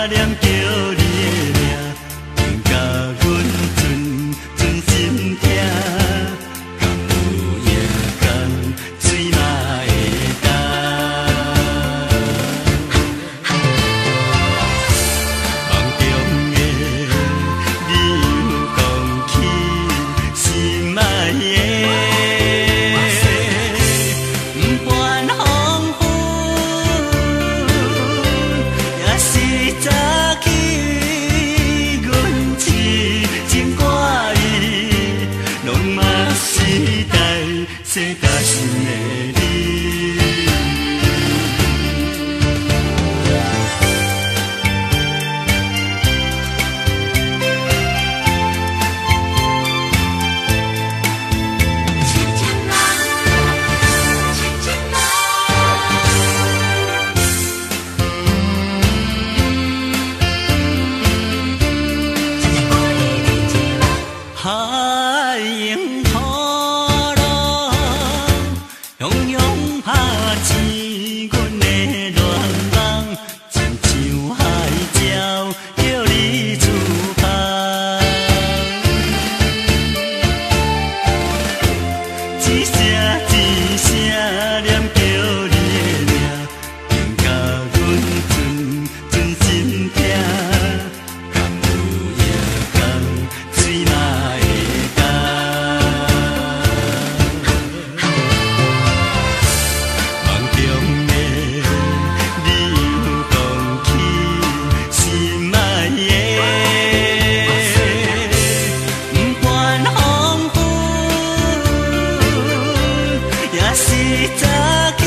念叫你的名，定共阮阵阵心疼。敢有閒工，水嘛會乾。夢中的你又講起心愛的，不管黃昏，抑是早起，阮痴情掛意，攏嘛是大世大心的你。痴情人，痴情人。痴情掛意你一人。海湧波浪，汹湧拍醒阮的戀夢，親像海鳥叫你出航。一聲一聲念叫你的名，定共阮陣陣心疼。敢有閒工，水嘛會乾。夢中的你又講起心愛的，不管黃昏，抑是早起，